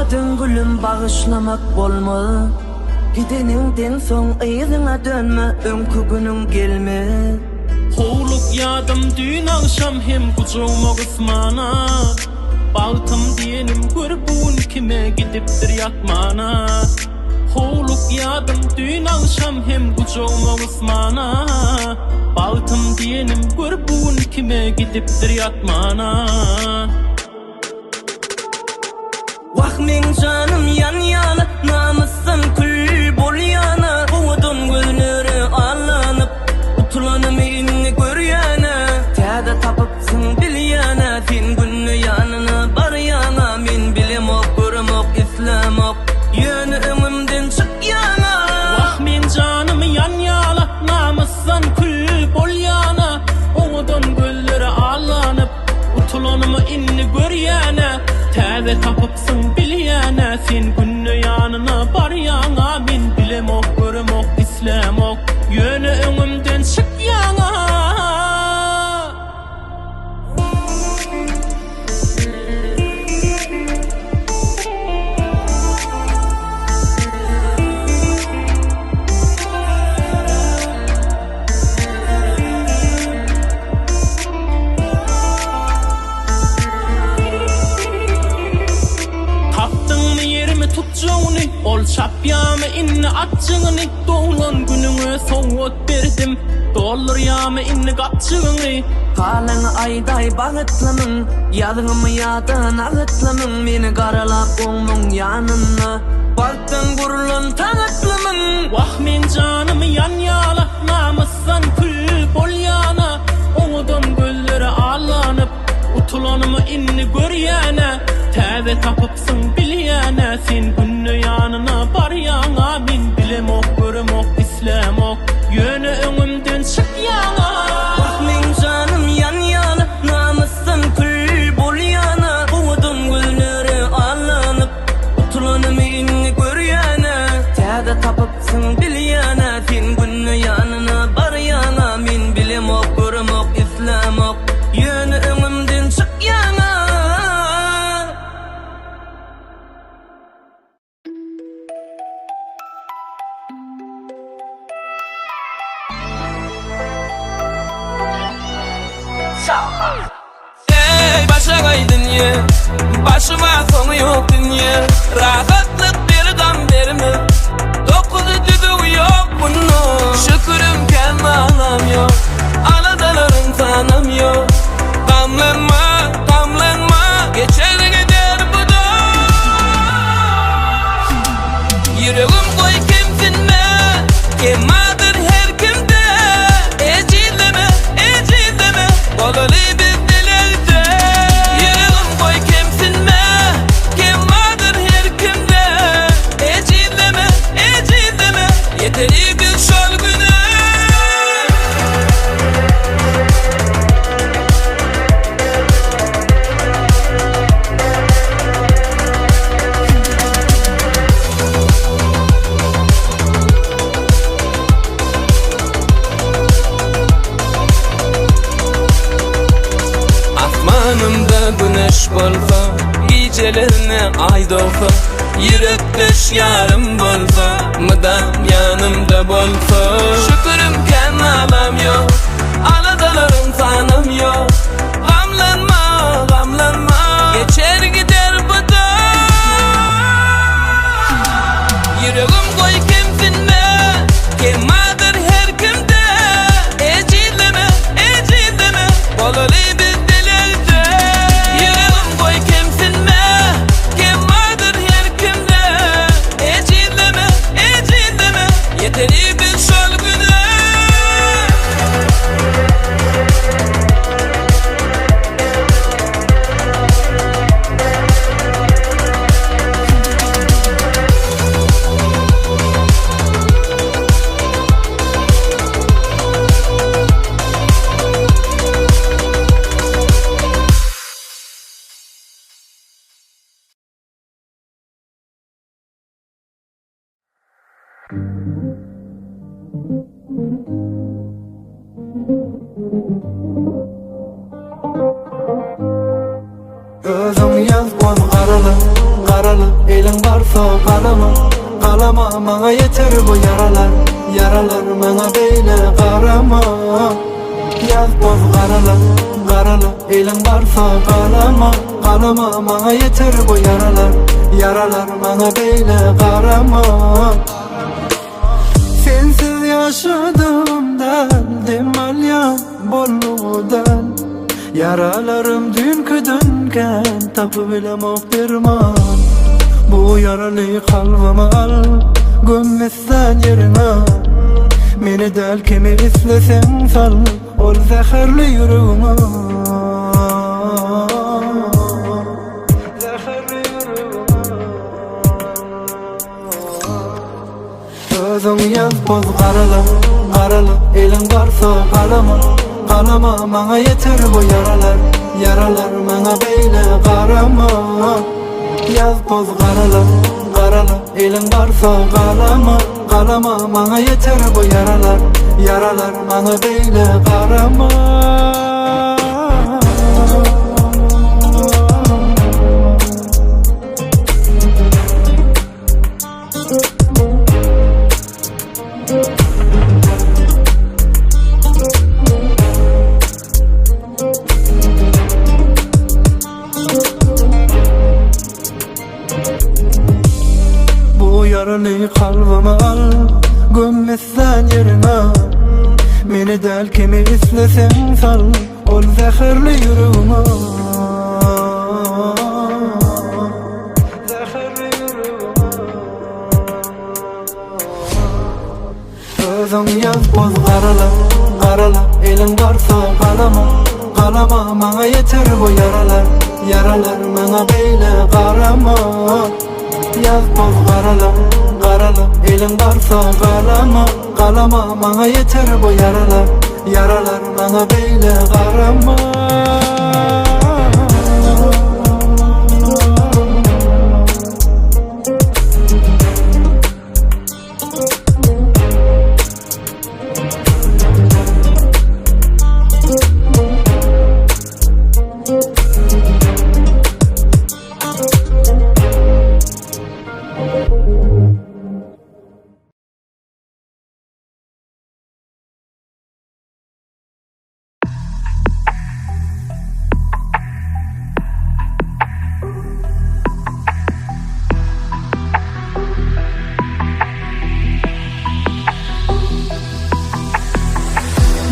Owadan gülüm bagyşlamak bolmaz. Gideniňden soň yzyňa dönme, öňki günüň gelmez. Howlukýadym düýn agşam hem gujagyma gysmana. Bagtym diýenim gör bu gün kime gidipdir ýatmana. Howlukýadym düýn agşam hem gujagyma gysmana. Bagtym diýenim gör bu gün kime gidipdir ýatmana. Wah meň janym ýanýana, namysdan kül bolýana, Owadan gözlere allanyp, utulanymy indi görýänä. Täze tapypsyň bilýänä, sen günde ýanyna barýaňa, Men bilemok, göremok, islämok, ýöne öňümden çykýaňa. Wah meň janym ýanýala, namysdan kül bolýana, Owadan gözlere allanyp, Utulanymy indi görýän-ä, Täze tapypsyň bilýän-ä, Sen günde ýanyna barýaň-a, Men bilemok, göremok, islämok, Ýöne öňümden çykýaň-a. Tapdyňmy ýerimi tutjagyny, Ol çapýamy indi atjygyny, Doglan günüňe sowgat berdim, Doldurýamy indi gapjygyňy. Halyňy aýdaý bagytlymyň, Ýazgymy ýa-da nagytlymyň, Meni garalap oňmuň ýanynda, Bagtdan gurlan tagtlymyň. Wah meň janym ýanýala, Namysdan kül bolýana, Owadan gözlere allanyp, Utulanymy indi görýän-ä, Täze tapypsyň bilýän-ä, Sen günde ýanyna barýaň-a, Men bilemok, göremok, islämok, Ýöne öňümden çykýaň-a. Wah meň janym ýanýana, Namysdan kül bolýana, Owadan gözlere allanyp, Utulanymy indi görýän-ä, Täze tapypsyň bilýän-ä, Sen günde ýanyna barýaň-a, Men bilemok, göremok, islämok, Ýöne öňümden çykýaň-a. Eý başagaý dünýe, başyma soňy ýok dünýe, Rahatlyk ber gam berme, dokuzy düzüw ýok munda. Şükürim kän balam ýok, aladalarym sanam ýok, Gamlanma, gamlanma, geçer gider bu-da. Ýüregim goý kemsinme, kem bardyr her kimde, Ejizleme, ejizleme, bolaly biz dilegde. Ýüregim goý kemsinme, kem bardyr her kimde, Ejizleme, ejizleme, ýeteli biz şol güne. Asmanymda güneş bolsa, gijelerine aý dogsa, Ýürekdeş ýarym bolsa, mydam ýanymda bolsa. Şükürim kän alam ýok, aladalarym sanam ýok. Gamlanma, gamlanma, geçer gider bu-da. Ýüregim goý kemsinme, kem bardyr her kimde. Ejizleme, ejizleme, bolaly biz dilegde. Ýüregim goý kemsinme, kem bardyr her kimde. Ejizleme, ejizleme, ýeteli biz şol güne. Özüň ýaz on garaly, garaly. garala Eliň barsa galama, galama Maňa ýeter bu ýaralar, ýaralar Maňa beýle garama Ýaz boz garala, garala Eliň barsa galama, galama Maňa ýeter bu ýaralar, ýaralar Maňa beýle garama Sensiz ýaşadym däl, dem alýan boldugy däl Ýaralarym düýnküden kän, tapybilemok derman Bu ýaraly kalbymy al, göm islän ýeriňe Meni däl kimi isleseň sal, ol zäherli ýüregiňe Zäherli ýüregiňe. Özüň ýaz boz garala, garala Eliň barsa galama, galama Maňa ýeter bu ýaralar, ýaralar Maňa beýle garama Ýaz boz garala, garala Eliň barsa galama, galama Maňa ýeter bu ýaralar, ýaralar Maňa beýle garama. Bu ýaraly kalbymy al, göm islän ýeriňe Meni däl kimi isleseň sal, ol zäherli ýüregiňe Zäherli ýüregime Özüň ýaz boz garala, garala Eliň barsa galama, galama Maňa ýeter bu ýaralar, ýaralar Maňa beýle garama Ýaz boz garala, garala Eliň barsa galama, galama Maňa ýeter bu ýaralar, ýaralar Maňa beýle garama.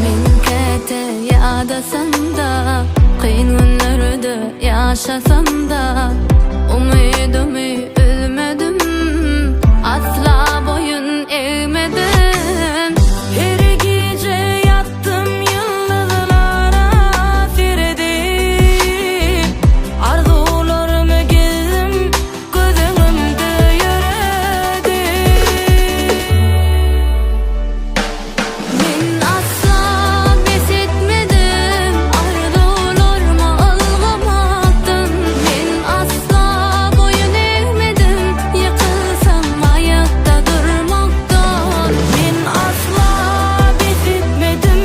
Men käte ýadasam-da, kyn günlerde ýaşasam-da, umydymy üzmedim, asla boýun egmedim. Her gije ýatdym ýyldyzlara seredip, Arzuwlarymy gezdim göz öňümde ýöredi. Men asla bes etmedim arzuwlaryma ylgamakdan Men asla boýun egmedim ýykylsam aýakda durmakdan Men asla bes etmedim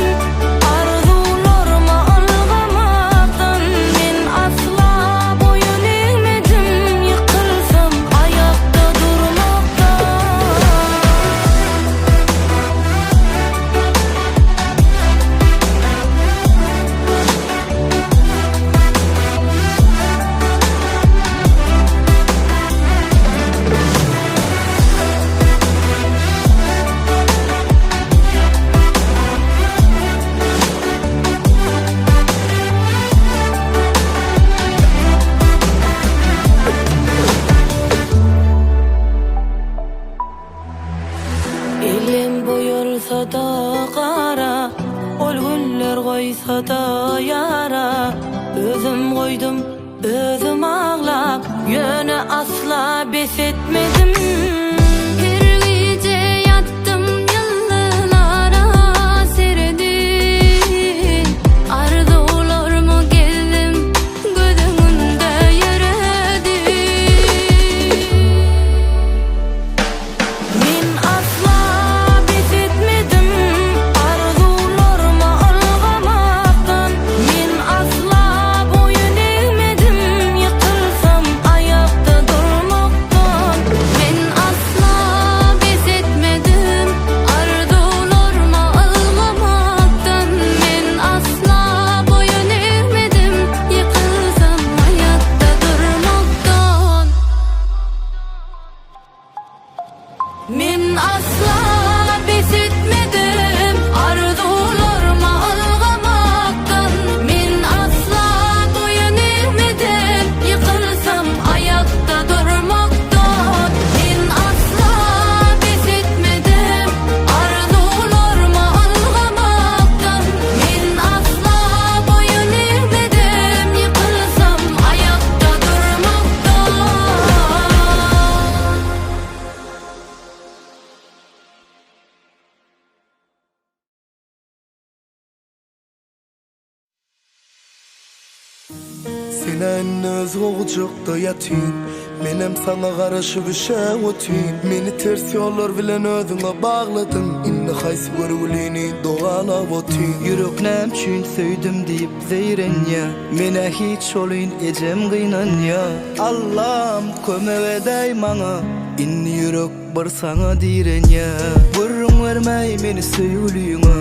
arzuwlaryma ylgamakdan Men asla boýun egmedim ýykylsam aýakda durmakdan. Elim boýalsa-da gara, Ol güller goýsa-da ýara, Özüm goýdum, özüm aglap, Ýöne asla bes etmedim. Her gije ýatdym ýyldyzlara seredip, Arzuwlarymy gezdim, göz öňümde ýöredi. Men asla bes etmedim arzuwlaryma ylgamakdan Men asla boýun egmedim ýykylsam aýakda durmakdan. Men asla bes etmedim arzuwlaryma ylgamakdan Men asla boýun egmedim ýykylsam aýakda durmakdan Men asla bes etmedim arzuwlaryma ylgamakdan Men asla boýun egmedim ýykylsam aýakda durmakdan. Sen-ä indi özge gujakda ýatyň, Menem saňa garaşyp üşäp otyn. Meni ters ýollar bilen özüňe bagladyň, Indi haýsy görgülini dogalap otyň. Ýürek näme üçin söýdüm diýip zeýrenýä, Menä hiç şolyn ejem gynanýa. Allam kömek edäý maňa, Indi ýürek bir saňa direnýä. Gürrüň bermäý meni söýgüliňe,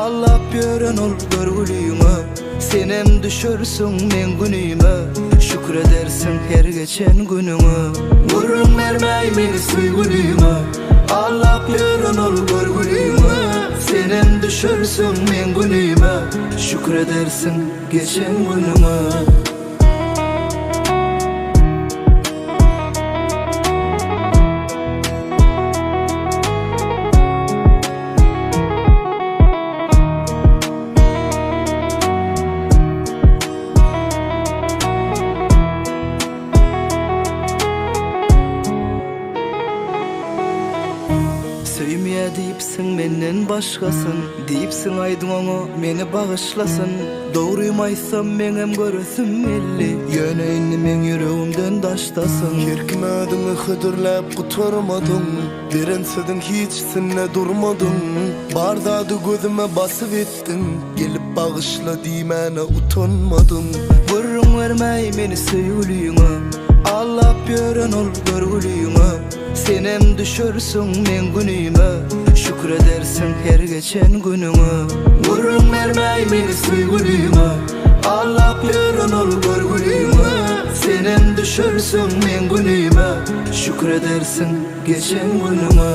Aldap ýören ol görgüliňe. Senem düşersiň meň günüme, Şükür edersiň her geçen günüňe. Gürrüň bermäý meni söýgüliňe, Aldap ýören ol görgüliňe. Senem düşersiň meň günüme, Şükür edersiň geçen günüňe. Söýmeýä diýipsiň menden başgasyn Diýipsiň aýdyň oňa meni bagyşlasyn Dogrymy aýtsam meňem göresim geldi Ýöne indi meň ýüregimden daşdasyň Her kime özüňi hödürläp gutarmadyň Beren sözüň hiçisinde durmadyň Bar zady gözüme basyp etdiň Gelip bagyşla diýmäne utanmadyň. Gürrüň bermäý meni söýgüliňe Aldap ýören ol görgüliňe Senem düşersiň meň günüme Şükür edersiň her geçen günüňe Gürrüň bermäý meni söýgüliňe Aldap ýören ol görgüliňe Senem düşersiň meň günüme Şükür edersiň geçen günüňe.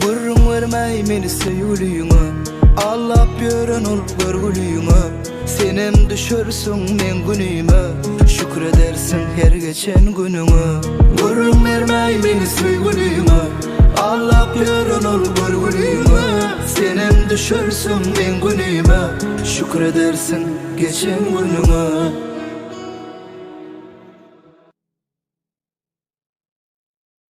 Gürrüň bermäý meni söýgüliňe Aldap ýören ol görgüliňe Senem düşersiň meň günüme Şükür edersiň her geçen günüňe Gürrüň bermäý meni söýgüliňe Aldap ýören ol görgüliňe Senem düşersiň meň günüme Şükür edersiň geçen günüňe.